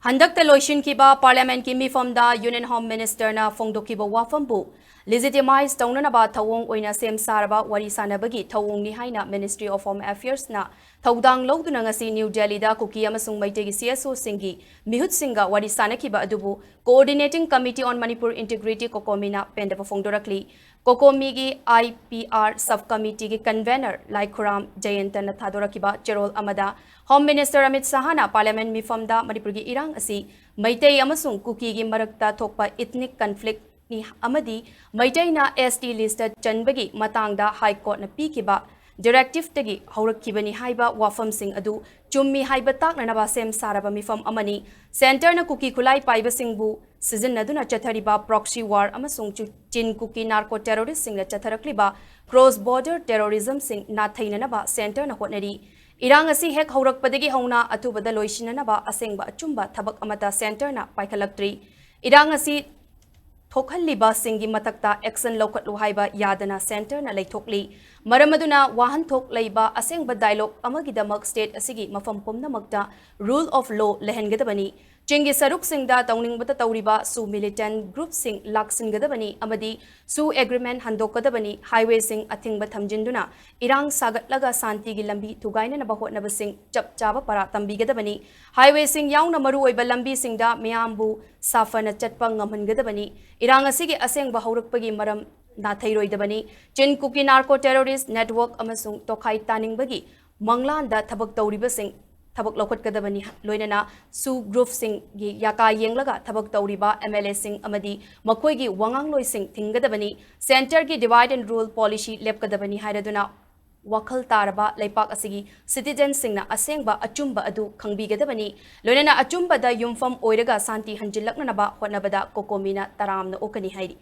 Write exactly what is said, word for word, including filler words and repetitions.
ꯍꯟꯗꯛꯇ ꯂꯣꯏꯁꯤꯟꯈꯤꯕ Parliament ꯀꯤ ꯃꯤꯐꯝꯗ Union Home Minister ꯅ ꯐꯣꯡꯗꯣꯛꯈꯤꯕ ꯋꯥꯐꯝꯕꯨ legitimize ꯇꯧꯅꯅꯕ ꯊꯧꯑꯣꯡ ꯑꯣꯏꯅ ꯁꯦꯝ ꯁꯥꯔꯕ ꯋꯥꯔꯤ ꯁꯥꯅꯕꯒꯤ ꯊꯧꯑꯣꯡꯅꯤ ꯍꯥꯏꯅ Ministry of Home Affairs ꯅ ꯊꯧꯗꯥꯡ ꯂꯧꯗꯨꯅ ꯉꯁꯤ New Delhi ꯗ ꯀꯨꯀꯤ ꯑꯃꯁꯨꯡ ꯃꯩꯇꯩꯒꯤ C S O ꯁꯤꯡꯒꯤ ꯃꯤꯍꯨꯠꯁꯤꯡꯒ ꯋꯥꯔꯤ ꯁꯥꯅꯈꯤꯕ ꯑꯗꯨꯕꯨ Coordinating Committee on Manipur Integrity, COCOMI ꯅ ꯄꯦꯟꯗꯕ ꯐꯣꯡꯗꯣꯔꯛꯂꯤ꯫ COCOMI ꯒꯤ I P R Sub Committee ꯒꯤ convener ꯂꯥꯏꯈꯨꯔꯥꯝ ꯖꯌꯟꯇꯅ ꯊꯥꯗꯣꯔꯛꯈꯤꯕ ꯆꯦꯔꯣꯜ ꯑꯃꯗ Home Minister ꯑꯃꯤꯠ ꯁꯍꯥꯅ Parliament ꯃꯤꯐꯝꯗ ꯃꯅꯤꯄꯨꯔꯒꯤ ꯏꯔꯥꯡ ꯑꯁꯤ ꯃꯩꯇꯩ ꯑꯃꯁꯨꯡ ꯀꯨꯀꯤꯒꯤ ꯃꯔꯛꯇ ꯊꯣꯛꯄ ethnic conflict ꯅꯤ ꯑꯃꯗꯤ ꯃꯩꯇꯩꯅ S T list ꯇ ꯆꯟꯕꯒꯤ ꯃꯇꯥꯡꯗ High Court ꯅ ꯄꯤꯈꯤꯕ directive ꯇꯒꯤ ꯍꯧꯔꯛꯈꯤꯕꯅꯤ ꯍꯥꯏꯕ ꯋꯥꯐꯝꯁꯤꯡ ꯑꯗꯨ ꯆꯨꯝꯃꯤ ꯍꯥꯏꯕ ꯇꯥꯛꯅꯅꯕ ꯁꯦꯝ ꯁꯥꯔꯕ ꯃꯤꯐꯝ ꯑꯃꯅꯤ꯫ Centre ꯅ ꯀꯨꯀꯤ ꯈꯨꯠꯂꯥꯏ ꯄꯥꯏꯕꯁꯤꯡꯕꯨ ꯁꯤꯖꯤꯟꯅꯗꯨꯅ ꯆꯠꯊꯔꯤꯕ proxy war ꯑꯃꯁꯨꯡ ꯆꯨ-, ꯆꯤꯟ ꯀꯨꯀꯤ narco terrorist ꯁꯤꯡꯅ ꯆꯠꯊꯔꯛꯂꯤꯕ cross border terrorism ꯁꯤꯡ ꯅꯥꯊꯩꯅꯅꯕ Centre ꯅ ꯍꯣꯠꯅꯔꯤ꯫ ꯏꯔꯥꯡ ꯑꯁꯤ ꯍꯦꯛ ꯍꯧꯔꯛꯄꯗꯒꯤ ꯍꯧꯅ ꯑꯊꯨꯕꯗ ꯂꯣꯏꯁꯤꯟꯅꯅꯕ ꯑꯁꯦꯡꯕ ꯑꯆꯨꯝꯕ ꯊꯕꯛ ꯑꯃꯠꯇ Centre ꯅ ꯄꯥꯏꯈꯠꯂꯛꯇ꯭ꯔꯤ꯫ ꯏꯔꯥꯡ ꯑꯁꯤ ꯊꯣꯛꯍꯜꯂꯤꯕꯁꯤꯡꯒꯤ ꯃꯊꯛꯇ action ꯂꯧꯈꯠꯂꯨ ꯍꯥꯏꯕ ꯌꯥꯗꯅ Centre ꯅ ꯂꯩꯊꯣꯛꯂꯤ꯫ ꯃꯔꯝ ꯑꯗꯨꯅ ꯋꯥꯍꯟꯊꯣꯛ ꯂꯩꯕ ꯑꯁꯦꯡꯕ dialogue ꯑꯃꯒꯤꯗꯃꯛ state ꯑꯁꯤꯒꯤ ꯃꯐꯝ ꯄꯨꯝꯅꯃꯛꯇ rule of law ꯂꯩꯍꯟꯒꯗꯕꯅꯤ꯫ ꯆꯤꯡꯒꯤ ꯁꯔꯨꯛꯁꯤꯡꯗ ꯇꯧꯅꯤꯡꯕꯇ ꯇꯧꯔꯤꯕ ꯁꯨ militant group ꯁꯤꯡ ꯂꯥꯛꯁꯤꯟꯒꯗꯕꯅꯤ ꯑꯃꯗꯤ ꯁꯨ agreement ꯍꯟꯗꯣꯛꯀꯗꯕꯅꯤ꯫ Highway ꯁꯤꯡ ꯑꯊꯤꯡꯕ ꯊꯝꯖꯤꯟꯗꯨꯅ ꯏꯔꯥꯡ ꯁꯥꯒꯠꯂꯒ ꯁꯥꯟꯇꯤꯒꯤ ꯂꯝꯕꯤ ꯊꯨꯒꯥꯏꯅꯅꯕ ꯍꯣꯠꯅꯕꯁꯤꯡ ꯆꯞ ꯆꯥꯕ ꯄꯔꯥ ꯇꯝꯕꯤꯒꯗꯕꯅꯤ꯫ Highway ꯁꯤꯡ ꯌꯥꯎꯅ ꯃꯔꯨꯑꯣꯏꯕ ꯂꯝꯕꯤꯁꯤꯡꯗ ꯃꯤꯌꯥꯝꯕꯨ ꯁꯥꯐꯅ ꯆꯠꯄ ꯉꯝꯍꯟꯒꯗꯕꯅꯤ꯫ ꯏꯔꯥꯡ ꯑꯁꯤꯒꯤ ꯑꯁꯦꯡꯕ ꯍꯧꯔꯛꯄꯒꯤ ꯃꯔꯝ ꯅꯥꯊꯩꯔꯣꯏꯗꯕꯅꯤ꯫ ꯆꯤꯟ ꯀꯨꯀꯤ narco terrorist network ꯑꯃꯁꯨꯡ ꯇꯣꯈꯥꯏ ꯇꯥꯅꯤꯡꯕꯒꯤ ꯃꯪꯂꯥꯟꯗ ꯊꯕꯛ ꯇꯧꯔꯤꯕꯁꯤꯡ ꯊꯕꯛ ꯂꯧꯈꯠꯀꯗꯕꯅꯤ꯫ ꯂꯣꯏꯅꯅ ꯁꯨ group ꯁꯤꯡꯒꯤ ꯌꯥꯀꯥ ꯌꯦꯡꯂꯒ ꯊꯕꯛ ꯇꯧꯔꯤꯕ M L A ꯁꯤꯡ ꯑꯃꯗꯤ ꯃꯈꯣꯏꯒꯤ ꯋꯥꯉꯥꯡꯂꯣꯏꯁꯤꯡ ꯊꯤꯡꯒꯗꯕꯅꯤ꯫ Centre ꯒꯤ divide and rule policy ꯂꯦꯞꯀꯗꯕꯅꯤ ꯍꯥꯏꯔꯗꯨꯅ ꯋꯥꯈꯜ ꯇꯥꯔꯕ ꯂꯩꯄꯥꯛ ꯑꯁꯤꯒꯤ citizen ꯁꯤꯡꯅ ꯑꯁꯦꯡꯕ ꯑꯆꯨꯝꯕ ꯑꯗꯨ ꯈꯪꯕꯤꯒꯗꯕꯅꯤ꯫ ꯂꯣꯏꯅꯅ ꯑꯆꯨꯝꯕꯗ ꯌꯨꯝꯐꯝ ꯑꯣꯏꯔꯒ ꯁꯥꯟꯇꯤ ꯍꯟꯖꯤꯜꯂꯛꯅꯅꯕ ꯍꯣꯠꯅꯕꯗ COCOMI ꯅ ꯇꯔꯥꯝꯅ ꯑꯣꯛꯀꯅꯤ ꯍꯥꯏꯔꯤ꯫